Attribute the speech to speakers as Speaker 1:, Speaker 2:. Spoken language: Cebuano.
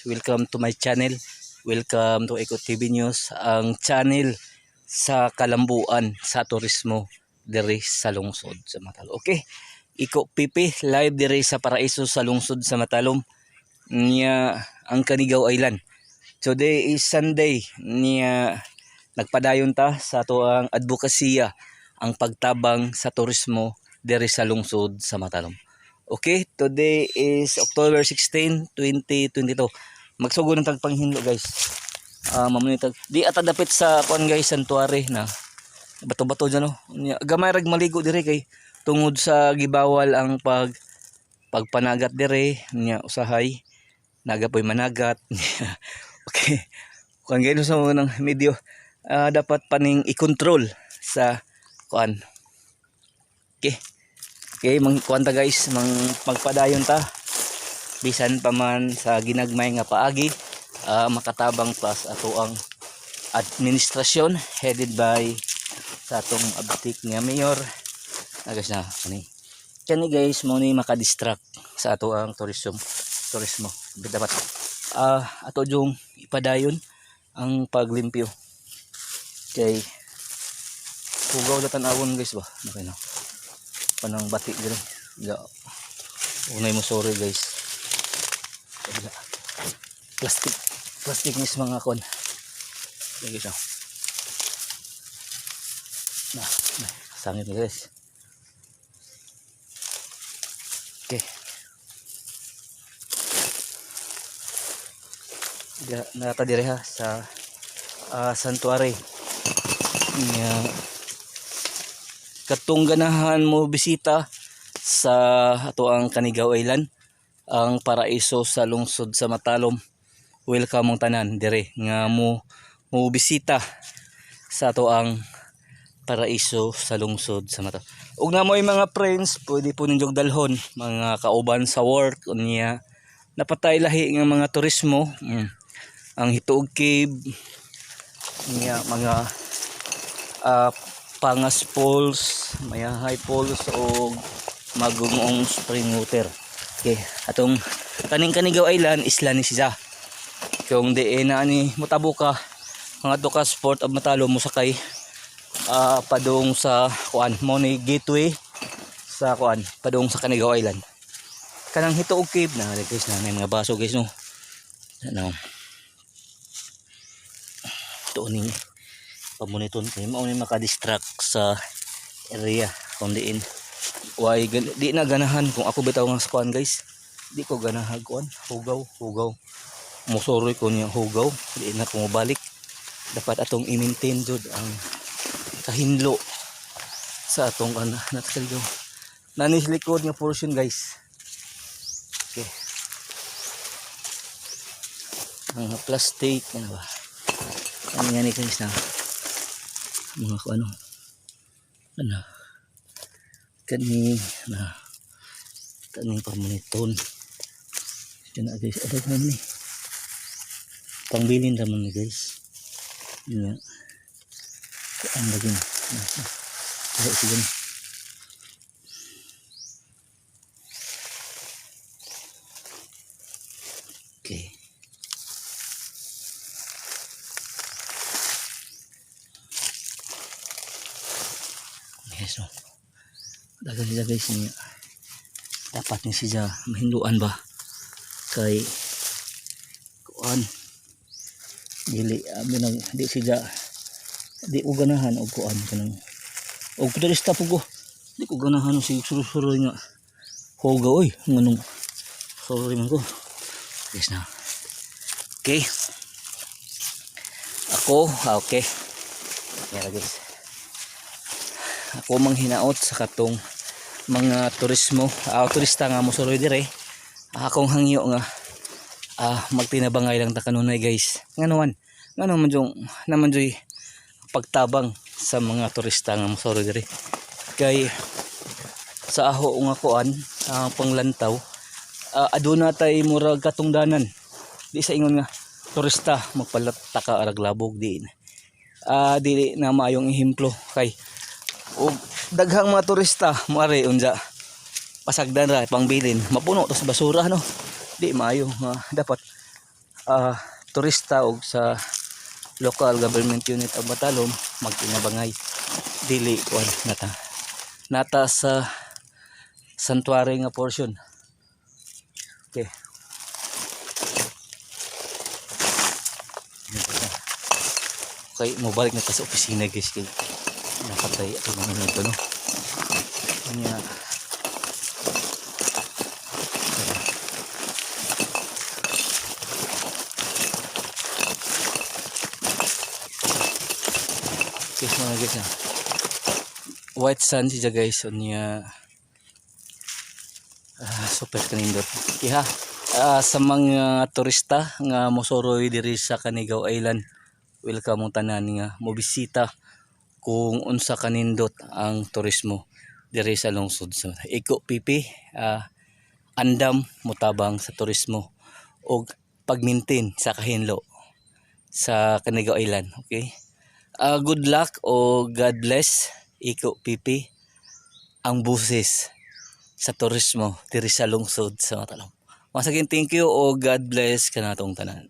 Speaker 1: Guys, welcome to my channel. Welcome to Eco TV News, ang channel sa kalambuan sa turismo diri sa lungsod sa Matalom. Okay. Iko Pipi live diri sa paraiso sa lungsod sa Matalom niya, ang Canigao Island. Today is Sunday niya, nagpadayon ta sa atoang advokasya, ang pagtabang sa turismo diri sa lungsod sa Matalom. Okay, today is October 16, 2022. Magsugod ng tagpanghinlo, guys. Ah, mamunitag. Di ata dapit sa kuan, guys, santuary na. Bato-bato dyan, no. Unya, gamay rag maligo dire kay tungod sa gibawal ang pagpanagat dire nya, usahay naga po'y managat. Okay. Kuan gayud sa mga ng medyo dapat paning i-control sa kuan. Okay. Okay, mang kuan ta, guys, mang magpadayon ta. Bisan pa man sa ginagmay nga paagi, makatabang plus ato ang administrasyon headed by sa atong abtik nga mayor. Ah, guys, na kani. Kani, guys, mo ni makadistract sa ato ang turismo. Dapat ato yung ipadayon ang paglimpyo. Kay hugaw na tan-awon, guys, ba. Okay na panang bati diri. Ya. Unay mo, sorry, guys. Kabila. Plastic. Plastic ni mga kon. Okay, guys. Oh. Na, na, sangit na, guys. Okay. Diya, nata dire ha sa santuary. Nya katong ganahan mo bisita sa ato ang Canigao Island, ang paraiso sa lungsod sa Matalom, welcome mong tanan dire nga mo mo bisita sa ato ang paraiso sa lungsod sa Matalom. Ug na mo'y mga friends, pwede po ninyong dalhon mga kauban sa work unya napatay lahi nga mga turismo, ang Hituog Cave niya, mga Pangas Falls, Mayahay Falls o Magungong Spring Water. Okay, atong kaning Canigao Island, isla ni siya. Kung di na ani motabo ka mga ka Port of Matalom, mosakay padung sa kuan mo ni gateway sa kuan padung sa Canigao Island. Kanang Hituog Cave na guys, na may mga baso, guys, no. Ano? Ito ni pamuniton kay mao ni makadistract sa area kung diin why di na ganahan. Kung ako bitaw nga sa kuan, guys, di ko ganahan kuan, hugaw hugaw. Musuroy ko niya hugaw, di na ko mobalik. Dapat atong i-maintain jud ang kahinlo sa atong ana natakaligaw nanis likod nga portion, guys. Okay, mga plastic, ano ba, ano nga ni, guys, na mga kung ano ano kani na kaning pamuniton kana, guys. Ano man ni, pangbilin raman ni, guys. Yun nga ang lagi na sige na. Okay. Yes, no. Dagan sila, guys, niya. Dapat ni siya mahinduan ba kay kuan dili amo nang di siya, di ko ganahan og kuan kanang og turista po ko, di ko ganahan og sige suro-suro nga hugaw, oy. Nganong sorry man ko, guys, na. Okay, ako, okay. Yan, guys, ako manghinaot sa katong mga turismo, turista nga mosuroy dire, akong hangyo nga magtinabangay lang ta kanunay, guys. Ngano man jung naman joy pagtabang sa mga turista nga mosuroy dire kay sa aho nga kuan, ang panglantaw, aduna tay murag katungdanan. Di sa ingon nga turista magpalataka arag labog, di dili na maayong ehemplo kay og daghang mga turista moari unja pasagdan ra pangbilin, mapuno to sa basura, no? Di maayo nga dapat turista og sa local government unit of Matalom magtinabangay, dili kuan nata nata sa sanctuary nga portion. Okay. Okay, mobalik na ta sa opisina, guys, kay napatay ako mga minuto, no. Kanya. Guys, mga guys, ah. White sand siya, guys, unya super kanindot. Iha sa mga turista nga mosoroy diri sa Canigao Island, welcome mong tanan nga mobisita kung unsa kanindot ang turismo diri sa lungsod sa Iko Pipi. Andam motabang sa turismo og pag-maintain sa kahinlo sa Canigao Island. Okay. Good luck o God bless, Iko Pipi, ang busis sa turismo diri sa lungsod sa Matalom. Once again, thank you o God bless kanatong tanan.